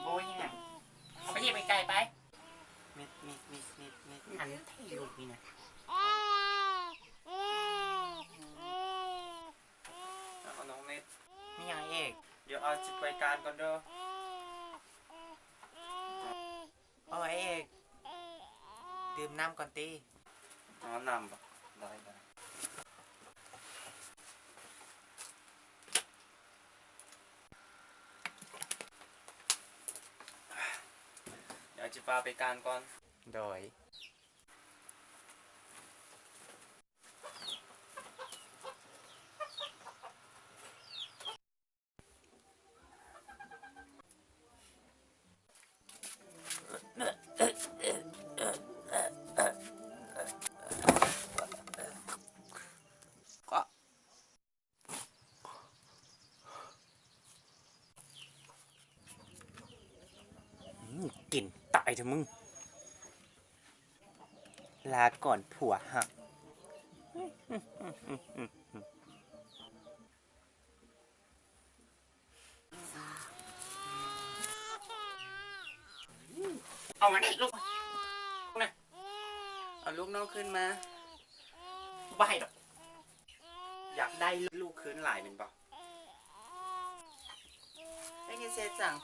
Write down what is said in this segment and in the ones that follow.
ໂອ້ຍ ອີຫຍັງ? ເອົາໄປຖິ້ມໄກໆ ໄປ. ມິດ ມິດ ມິດ ມິດ ມິດ ອັນໃດລູກນີ້ນະ. ເອົາ ນ້ອງມິດ ມີຫຍັງເອກ? ດຽວອ້າຍຊິໄປການກ່ອນເດີ. ເອີ ເອກ ດື່ມນ້ຳກ່ອນຕິ. ເອົານ້ຳບໍ? ໄດ້ ໄດ້. ດຽວຈະພາໄປການກ່ອນ. ໂດຍ. ກິນຕາຍເຖາະມຶງ. ລາກ່ອນຜົວຮັກ. ເອົາມານີ້ລູກນະ. ເອົາລູກນ້ອງຄືນມາ. ບໍ່ໃຫ້ດອກ. ຢາກໄດ້ລູກຄືນຫຼາຍແມ່ນບໍ່? ໄດ້ເຮັດເສຍຈັ່ງ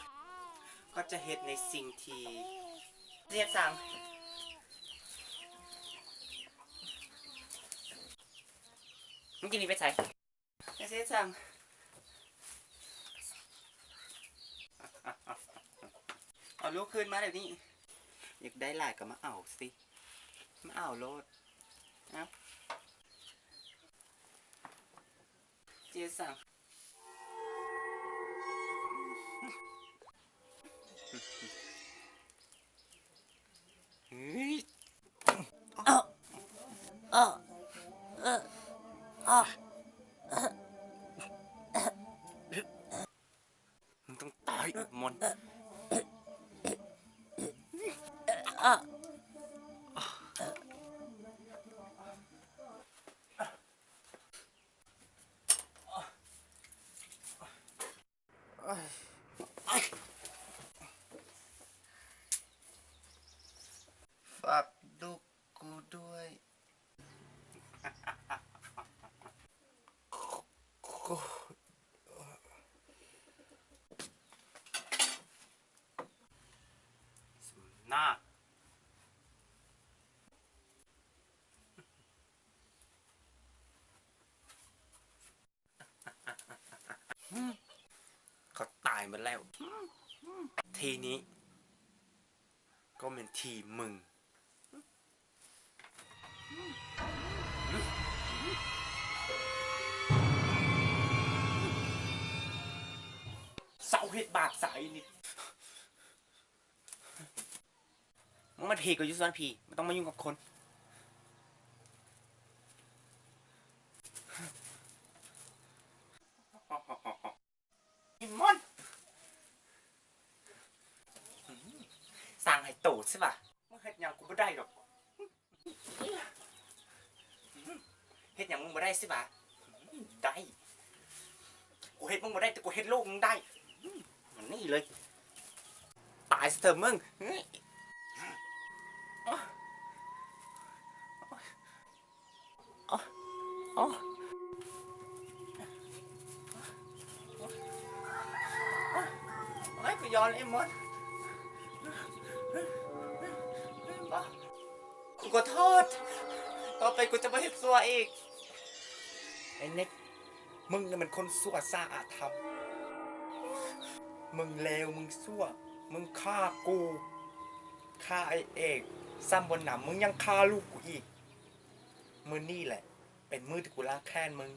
ກໍຈະເຮັດໃນສິ່ງທີ່ ເຮັດສັງ ມຶງຊິໜີໄປໃສ? ເຮັດສັງ ເອົາລູກຄືນມາດຽວນີ້. ຢາກໄດ້ຫຼາຍກໍມາເອົາຊິ ມາເອົາໂລດ. ເອົາ. ເຈສັງ ເຮີ້ຍ ມຶງຕ້ອງຕາຍ ມອນ. ຝາກລູກກູດ້ວຍ. ໜ້າ ເຂົາຕາຍໝົດແລ້ວ. ທີນີ້ກໍແມ່ນທີມຶງ. ເຊົາເຮັດບາບຊະ ອີ່ນິດ. ມຶງມາທີກໍຢູ່ສ່ວນພີ້ ບໍ່ຕ້ອງມາຫຍຸ້ງກັບຄົນ. ອີ່ມອນ ສ້າງໃຫ້ໂຕຊິຫວາ. ມຶງເຮັດຫຍັງກູບໍ່ໄດ້ດອກ. ເຮັດຫຍັງມຶງບໍ່ໄດ້ຊິຫວາ. ໄດ້ ກູເຮັດມຶງບໍ່ໄດ້ ແຕ່ກູເຮັດລູກມຶງໄດ້. ມານີ້ເລີຍ ຕາຍຊະເທີະມຶງ. ໂອ້ຍ ໂອ້ຍ ໂອ້ຍ ກູຍ້ອນອີ່ມອນ. ກູຂໍໂທດ. ຕໍ່ໄປກູຈະບໍ່ເຮັດຊົ່ວອີກ. ໄອ້ນິດ ມຶງນີ້ແມ່ນຄົນຊົ່ວຊ້າອະທຳ. ມຶງເລວ ມຶງຊົ່ວ ມຶງຂ້າກູ ຂ້າໄອ້ເອກ ຊ້ຳບໍ່ໜຳ ມຶງຍັງຂ້າລູກກູອີກ. ມື້ນີ້ແຫຼະເປັນມື້ທີ່ກູລ້າງແຄ້ນມຶງ.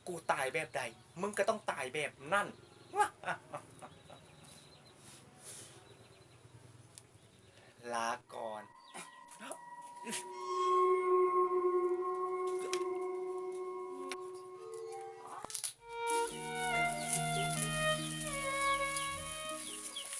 ກູຕາຍແບບໃດ ມຶງກໍຕ້ອງຕາຍແບບນັ້ນ. ລາກ່ອນ.